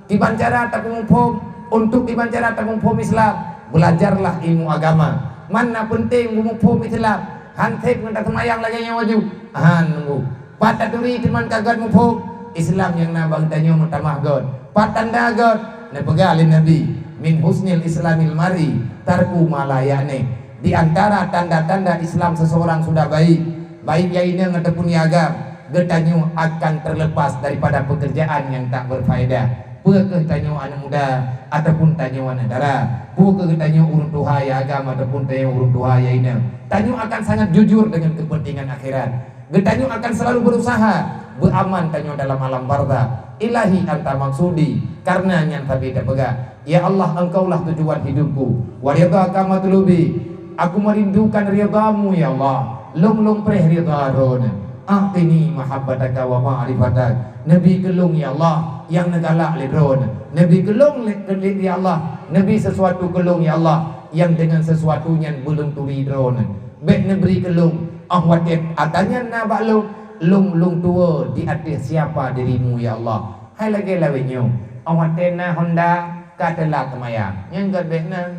Kiban cara tapeumuphom, untuk kiban cara tapeumuphom Islam, belajarlah ilmu agama. Man na peunteng beumuphom Islam, han sép ngon taseumayang lagée nyoe aju. Han nunggu. Pat taturi teuma ka gét muphom, Islam nyang na bak geutanyoe meutamah gét. Pat tanda gét, neupeugah lé Nabi, "Min husnil islamil mar'i tarku ma la ya'ni." Di antara tanda-tanda Islam seseorang sudah baik, baik nyang inong ataupun nyang agam, geutanyoe akan terlepas daripada pekerjaan nyang tak berfaedah. Peu kheueh tanyoe aneuk muda ataupun tanyoe aneuk dara, peu kheueh tanyoe ureuëng tuha nyang agam ataupun tanyoe ureuëng tuha nyang inong, tanyoe akan sangat jujur dengan kepentingan akhirat. Geutanyoe akan selalu berusaha beuaman tanyoe dalam alam barzakh. "Ilahi anta maksudi," karena nyan sabe tapeugah, "Ya Allah, Engkaulah tujuan hidupku, wa ridhaka matlubi." Aku merindukan ridha-Mu, ya Allah. Lôn, lôn preh ridha Droeneuh. "A'tini mahabbataka wa ma'rifatak." Neubi keu lôn, ya Allah, nyang neugalak lé Droeneuh. Neubi keu lôn lé, keu lé, ya Allah, neubi sesuatu keu lôn, ya Allah, nyang deungon sesuatu nyan beulôn turi Droeneuh. Bék neubri keu lôn Óh watée ata nyan na bak lôn, lôn, lôn tuwoe di ateueh siapa dirimu, ya Allah. Hai lagée lawét nyoe, óh watée na honda ka teulat seumayang, nyan gét bék na.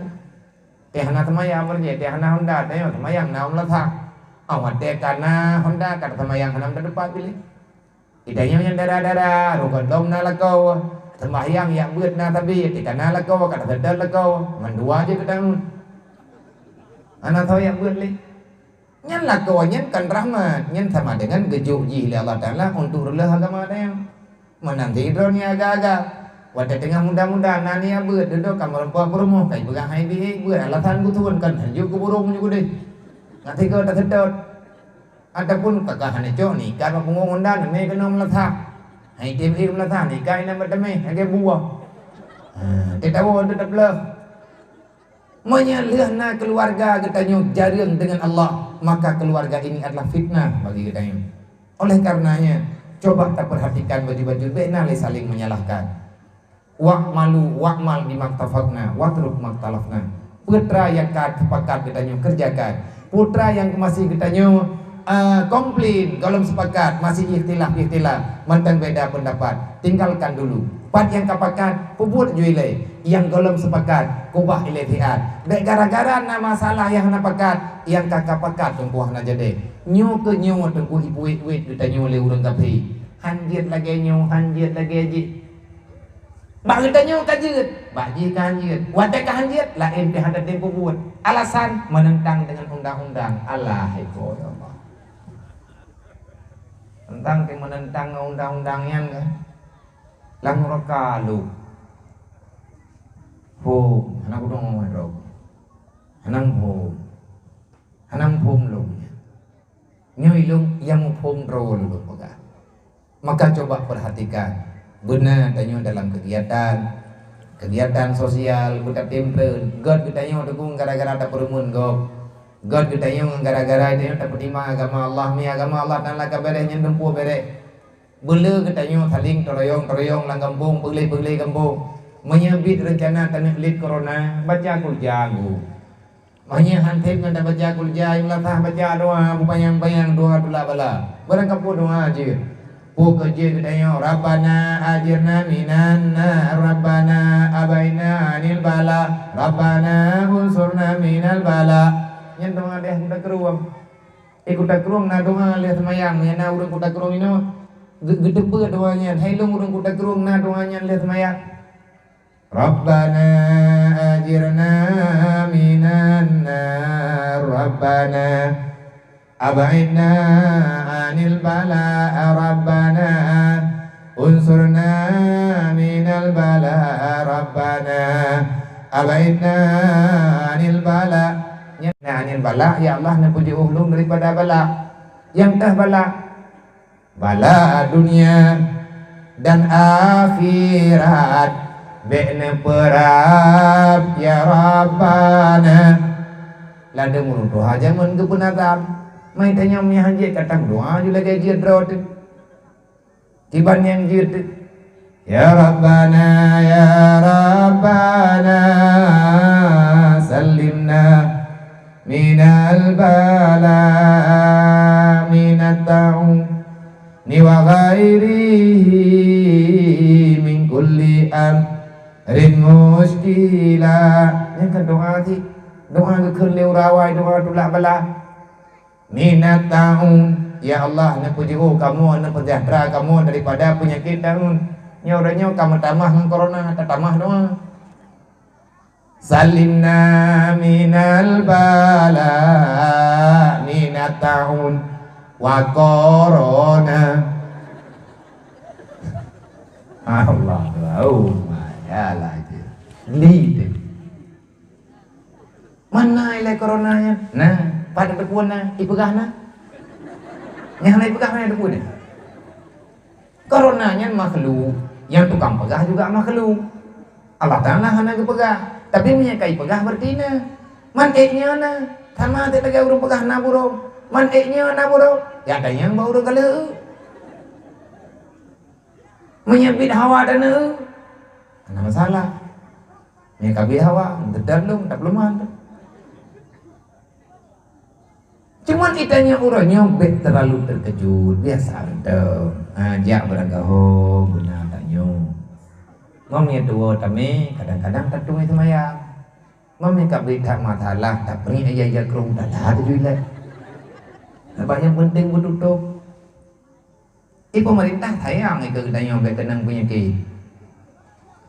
Teuh hana seumayang, meureuji teuh hana honda, tanyoe seumayang na u meulasah. Óh watée ka na honda ka taseumayang hana meuteumpat piléh. Geutanyoe nyang dara-dara, rukon lom na lakoe, seumbahyang jak beuet na sabe, tika na lakoe, ka taseutôt lakoe, mandua jeuet geutanyoe. Hana soe jak beuet lé. Nyan lakoe nyan kon rahmat, nyan sama deungon geujok jih lé Allah Taala untuk reuloh agama tanyoe. Meunan sidroe nyang agak-agak, watée teungoh muda-muda na niyat beuet, dudoe ka meureumpok peurumoh, ka jipeugah hai bi ék beuet, alasan geuthon kon hanjeuet keu burông nyoe keudeh. Ngat sigoe taseutôt. Ataupun ka ka hana cok ni, ka bak punggong honda neumé keunoe meulasah. Hai tem ék meulasah ni, ka inan bak teumé, lagée buah. Ha, teuh tawoe teuh tapeuleueh. Meunyoe lheueh na keuluwarga geutanyoe jareueng deungon Allah, maka keuluwarga ini adalah fitnah bagi geutanyoe. Oleh karenanya, coba tapeurhatikan bacut-bacut, bék na lé saléng meunyalahkan. Wa'malu, wa'mal bimaktafaqna, watruk maktalafna. Peue teuma nyang ka teupakat geutanyoe keureujakan. Peue teuma nyang masih geutanyoe, eh, komplain, gohlom seupakat, masih ikhtilaf-ikhtilaf, mantong beda peundapat, tinggalkan dulu. Pat nyang ka pakat, peubuet ju ilée. Nyang gohlom seupakat, keubah ilée siat. Bék gara-gara na masalah nyang hana pakat, nyang ka ka pakat teungku hana jadi. Nyoe keuh nyoe teungku ipuet-puet geutanyoe lé ureuëng kafé. Han jeuet lagée nyoe, han jeuet lagée jih. Bak geutanyoe ka jeuet, bak jih ka han jeuet. Watée ka han jeuet, laén pih hana tem peubuet. Alasan menentang dengan undang-undang. Allahu Akbar, ya Allah. Teuntang keu menentang ngon undang-undang nyan kan. Lam nuraka lom. Phom, hana kudong droe. Hana phom. Hana phom lom nyan. Nyoe ilôn nyang muphom droe lôn peugah. Maka coba perhatikan, beuna tanyoe dalam kegiatan, kegiatan sosial, beutatem treun, gét geutanyoe teukung gara-gara tapeureumeun gob. Gét geutanyoe gara-gara tanyoe tapeutimang agama Allah, mi agama Allah Taala ka béréh nyan teumpuh béréh. Beuleu geutanyoe saléng teuroyong-teuroyong lam gampông, peugleh-peugleh gampông. Meunyoe biet reuncana taneuk lét corona, baca kulja geuh. Meunyoe han tem ngon tabaca kulja, meulasah baca doa, beupanyang-panyang doa tulak bala. Barang kapeue doa jeuet. Peue keu jeuet geutanyoe, Rabbana ajirna minan nar, Rabbana abaina anil bala, Rabbana unsurna minal bala. Nyan doa deh kuta krueng. Eh, kuta krueng na doa lheueh seumayang, nyang na ureuëng kuta krueng inoe. Geu-, geuteupeue doa nyan, hai lôn ureuëng kuta krueng na doa nyan lheueh seumayang. Rabbana ajirna minan nar, Rabbana ab'idna anil bala, Rabbana unsurna minal bala, Rabbana ab'idna anil bala. Nyan anil bala, ya Allah, neupeujeuôh lôn daripada bala. Nyang teuh bala. Bala dunia dan akhirat, bék neupeurab, ya Rabbana. Ladôm ureuëng tuha jameun geupeunazam, mai tanyoe meunyoe han jeuet ka tameudoa ju lagée jeuet droe teuh. Kiban nyang jeuet teuh. Ya Rabbana, ya Rabbana, sallimna minal bala, minat ta'un, ni wa ghairihi min kulli amrin muskila. Nyan kan doa cit. Doa geukheun lé ureuëng awai, doa tulak bala. Minat ta'un, ya Allah, neupeujeuôh kamoe, neupeusejahtera kamoe daripada peunyakét ta'un. Nyoe uroe nyoe ka meutamah ngon corona, tatamah doa. Salimna minal bala, minat ta'un wa corona. Allahumma ya Allah. Li deh. Mana ilée corona nyan? Nah, pada teupeue na, ipeugah na. Nyang hana ipeugah na teupeue na. Corona nyan makhluk, nyang tukang peugah juga makhluk. Allah Taala hana geupeugah, tapi meunyoe ka ipeugah berarti na. Man ék nyoe na, sama teuk lagée ureuëng peugah na burông. Man ék nyoe na burông, ya tanyong bak ureuëng ka lheueh. Meunyoe biet hawa taneuk, hana masalah. Meunyoe ka biet hawa, geudang lom, tapeuleumah lom. Cuman itanyoe uroe nyoe bèk terlalu terkejut, biasa mantong. Ha, jak barangkaho beuna tanyoe. Ngom nyang tuwoe tamè, kadang-kadang tatunggai seumayang. Ngom nyang ka bri that masalah, tapriek ija-ija krueng dala teuh jih lé. Sabab nyang penting beututôp. Di pemerintah sayang ikeue geutanyoe bèk keunong peunyakét.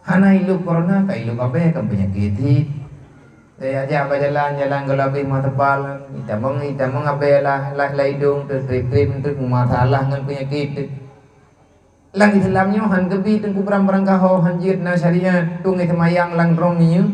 Hana ilop corona ka ilop abèe kon peunyakét cit. Tajak-jak bak jalan, jalan gohlom abéh meuteupal, itamong, itamong abèe lah, lah, lah idong, teutrép-trép, teuh masalah ngon peunyakét teuh. Lam Islam nyoe han geubi teungku bram barangkaho, han jeuet na syariat, tunggai seumayang lam drom minyeuk.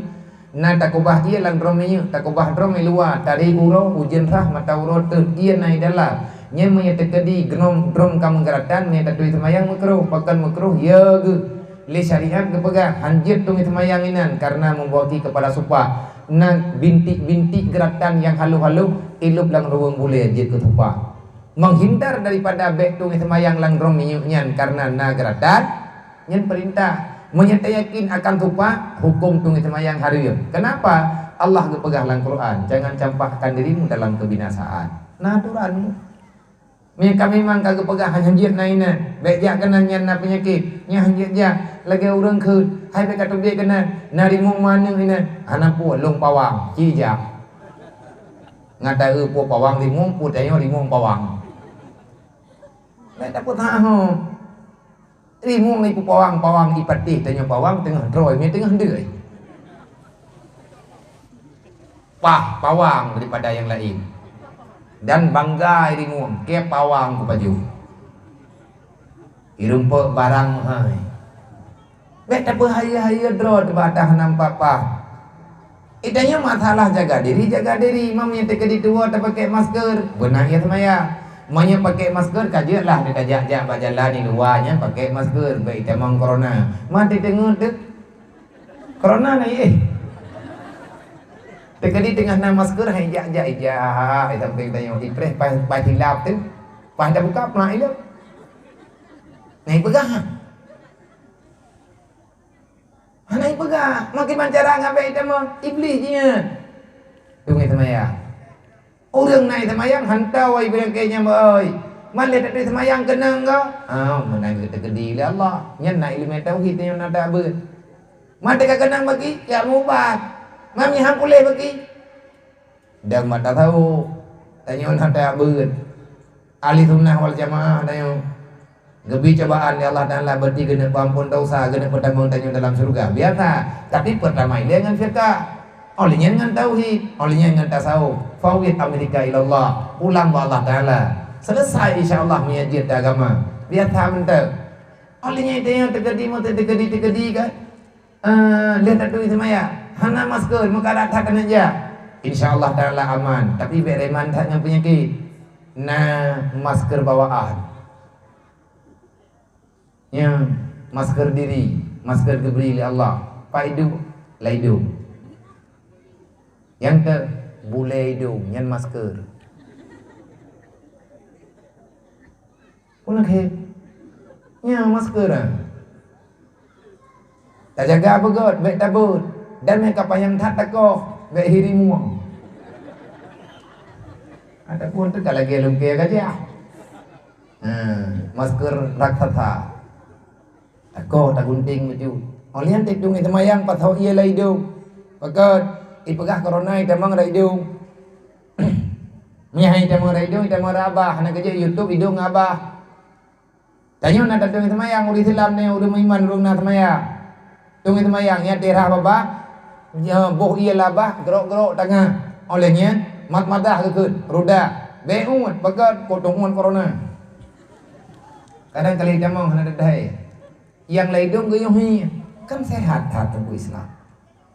Na takubah ié lam drom minyeuk, takubah drom i luwa, taré uroe, ujeuen rhah mata uroe teuh, ié na i dalam. Nyan meunyoe teukeudi drom, drom ka meugeuratan, meunyoe taturi seumayang meukruh, pakon meukruh, ya geuh. Lé syariat geupeugah, han jeuet tunggai seumayang inan, kareuna meuwakili keupada supak. Na bintik-bintik geuratan nyang halôh-halôh, ilop lam ruweueng bulèe jeuet keu supak. Menghindar daripada bèk tunggai seumayang lam drom minyeuk nyan kareuna na geuratan, nyan peurintah. Meunyoe tayakin akan tupat, hukôm tunggai seumayang hareuem. Kenapa? Allah geupeugah lam Quran, "Jangan campakkan dirimu dalam kebinasaan." Na aturan. Meunyoe ka memang ka geupeugah hana jeuet na inan, bèk jak keunan nyan na peunyakét, nyan hana jeuet jak. Lagèe ureueng kheun, hai bèk ka teubiet keunan, na rimueng manök inan, hana peue, lôn pawang, ci jak. Ngon ta eu po pawang rimueng, po tanyoe rimueng pawang. Bèk tapeusaho. Rimueng ipupawang, pawang ipatéh, tanyoe pawang teungoh droe, mie teungoh deuh. Pah pawang daripada nyang laén. Dan bangga rimueng, keu pawang kupajoh. Irumpok barang meuhai. Bèk tapeuhayeue-hayeue droe teubadah nampak pah. Itanyoe masalah jaga diri, jaga diri. Meunyoe teukeudi tuwoe tapakèk masker, beuna ié seumayang. Meunyoe pakèk masker, ka jeuet lah tajak-jak bak jalan di luwa nyan pakèk masker, bèk itamong corona. Maté teungeut teuh. Corona na ié. Teukeudi teungoh na masker, hai jak-jak ija, hai sampéng tanyoe ipreh paih, paih silap teuh. Paih tabuka, peunak ilop. Nyan ipeugah. Hana ipeugah, makin bancara ngabèe itamong, Iblih jih nyan. Tunggai seumayang. Ureueng na seumayang, hantom iébadat keu nyan, beuoi. Man lé taturi seumayang keunong goe? Ah, meunan geuteukeudi lé Allah. Nyan na ileumèe tauhid nyan na tabeuet. Man teuka keunong bagi, jak meuubat. Man meuhan puléh bagi. Dan mata tahu, tanyoe na tabeuet. Ahli sunnah wal jamaah tanyoe. Geubri cobaan lé Allah Taala, berarti keuneuk peuampon dosa, keuneuk peutamong tanyoe dalam syeuruga. Biasa, tapi peutama ilèe ngon fiqah, óh lheueh nyan ngon tauhid, óh lheueh nyan ngon tasawuf. Fawwid amrika ilallah, pulang bak Allah Taala. Selesai insya Allah meunyo jeuet keu agama. Biasa mantong. Óh lheueh nyan tanyoe teukeudi, meuteuk teukeudi, teukeudi kan. Eh, lheueh taturi seumayang, hana masker, meukarat that keuneuk jak. Insya Allah Taala aman, tapi bèk reman that ngon peunyakét. Na masker bawaan. Nyan masker diri, masker geubri lé Allah. Pat idong, lam idong. Nyang keu bulèe idong, nyan masker. Peue lagèe nyan masker, ah. Tajaga beugöt, bèk tabeuet. Dan nyang ka panyang that takoh, bèk hi rimueng. Ataupun teuka lagèe lungkée gajah. Ha, masker raksasa. Takoh, tagunting bacut. Óh lheueh nyan teutung seumayang, pasoe ié lam idong. Pakon, ipeugah corona itamong lam idong. Meunyo han itamong lam idong, itamong lam babah. Hana keujeuet YouTube idong ngon babah. Tanyoe na tatong seumayang, ureueng Islam nyoe, ureueng meuiman, ureueng na seumayang. Tong seumayang, nyan teurah babah, nyoe boh ié lam babah, geurok-geurok tangan. Óh lheueh nyan, mat madah geukheun, ruda. Bèk uet, pakon, potong uet corona. Kadang kali tamong hana teuthèe. Nyang lam idong geuyue hi, kan sehat that tuboh Islam.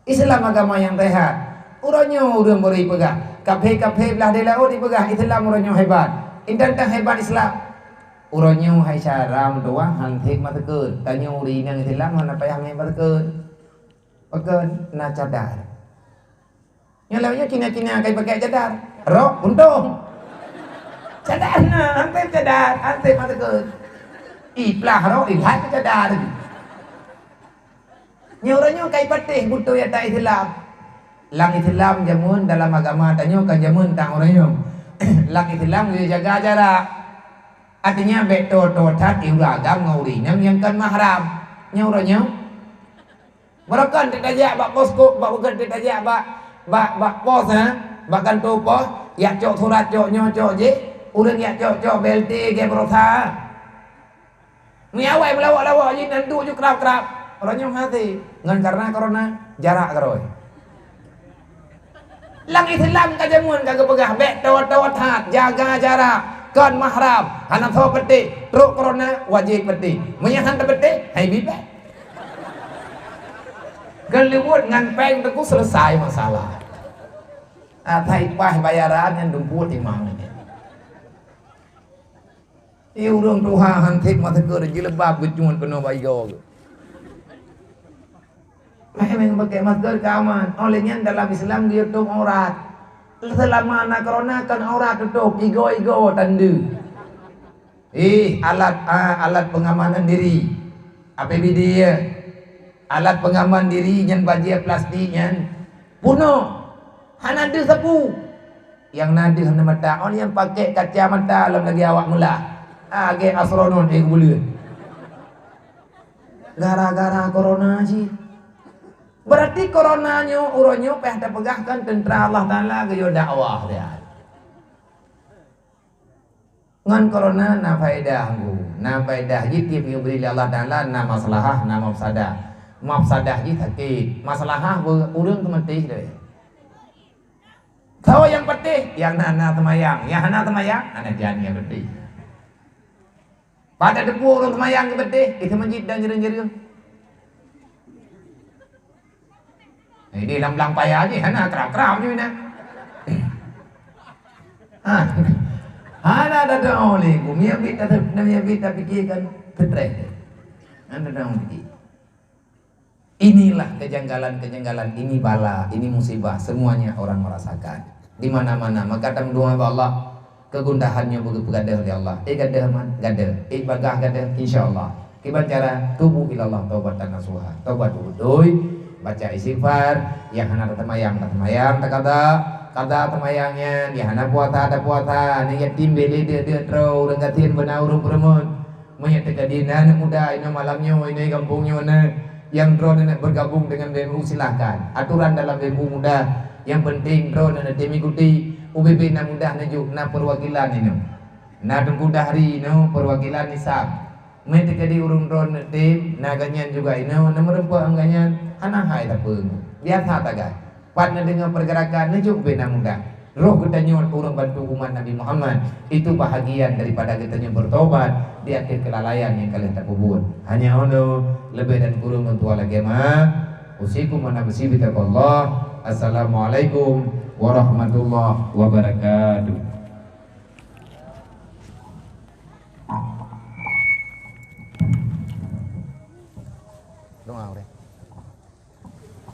Islam agama nyang sehat. Uroe nyoe ureueng baru ipeugah, kaphé-kaphé blah di laôt ipeugah Islam uroe nyoe hebat. Intan tang hebat Islam. Uroe nyoe hai syara meutuwah han sép masker. Tanyoe ureueng inong Islam hana payah mé masker. Pakon na cadar. Nyoe lagèe nyoe Cina-Cina ka ipakai cadar. Rok, untông. Cadar na, han sép cadar, han sép masker. Iplah rok, ilhat keu cadar. Nyoe uroe nyoe ka ipatéh beutôi ata Islam. Lam Islam jameun dalam agama tanyoe ka jameun tang uroe nyoe. Lam Islam geuyue jaga jarak. Artinya, bèk toe-toe that i ureueng agam ngon ureueng inong nyang kon mahram. Nyoe uroe nyoe. Barokon tajak bak posko, bak ukeue tajak bak, bak, bak pos, ha? Bak kantô pos, jak cok surat, cok nyoe, cok jéh, ureueng jak cok-cok B L T, gèt baroesa. Meunyoe awai meulawok-lawok jih, nan duek ju krab-krab. Uroe nyoe hase, ngon karena corona, jarak keurôi. Lam Islam ka jameun ka geupeugah, bèk toe-toe that, jaga jarak, kon mahram, hana soe peutéh, trok corona, wajéb peutéh. Meunyoe han tapeutéh, hai bibèh. Geuleuwot ngon péng teungku, selesai masalah. Asai paih bayaran nyan dumpue timang nyan. Ih, ureueng tuha han sép masker, jilbab geucun keunoe bak igoe geuh. Meuhém pakè masker keu aman. Óh lheueh nyan dalam Islam geuyue tuem aurat. Seulama na corona kon aurat tutôp, igoe-igoe tande. Ih, alat, ah, alat pengamanan diri. A P B D ya. Alat pengaman diri nyan bajèe plastik nyan. Peunoh. Hana deuh sapeue. Nyang na deuh hana mata, oh, nyang pakè kacamata lom lagèe awak meulah. Ah, lagèe astronot, eh, buleuen. Gara-gara corona cit. Berarti corona nyoe, uroe nyoe payah tapeugah kan teuntara Allah Taala geuyue dakwah dia. Ngon corona na faedah, Teungku. Na faedah jih tiep geubri lé Allah Taala, na maslahah, na mafsadah. Mafsadah jih sakét, maslahah beu-, ureueng teumaté deh. Soe nyang patéh? Nyang na, na seumayang. Nyang hana seumayang, hana jan nyang patéh. Pada teupeu ureueng seumayang geupatéh, itu masjid dan jeureung-jeureung. Jadi lam blang paya jih hana krab-krab jih na. Ha. Hana ada doa lé, gumi abit ada, nami abit tak pikirkan stres. Hana ada doa lagi. Inilah kejanggalan-kejanggalan, ini bala, ini musibah, semuanya orang merasakan. Di mana-mana, maka tameudoa bak Allah, kegundahan nyoe beugeupeugah lé Allah. Eh, gadoh man, gadoh. Eh, bagah gadoh, insya Allah. Kiban cara, tubu ilallah taubatan nasuha. Taubat beutôi, baca istighfar, nyang hana teumayang, teumayang, takada, kada teumayang nyan, nyang hana puasa, ada puasa, aneuk yatim bèk lé deuk-deuk droe, ureueng gasien beuna ureueng peurumoh. Meunyoe teuka di na aneuk muda, inoe malam nyoe, inoe gampông nyoe na, nyang droeneuh nak bergabung dengan B M U, silahkan. Aturan dalam B M U mudah, yang penting droeneuh tem ikuti. Ubé-bé na mudah neujok, na perwakilan inoe. Na Teungku Dahri inoe perwakilan Nisab. Meunyoe teuka di ureueng droeneuh tem, na gobnyan juga inoe, na meureumpok ngon gobnyan, hana hai sapeue. Biasa sagai. Pat neudeungoe pergerakan, neujok ubé na mudah. Roh geutanyoe ureueng bantu umat Nabi Muhammad, itu bahagian daripada geutanyoe bertobat di akhir kelalaian nyang ka lheueh tapeubuet. Hanya nyoe, leubeh dan kureueng lôn tuan lagèe nyan. Usikum wa nafsi bitaqwallah. Assalamualaikum warahmatullahi wabarakatuh. Doa udah.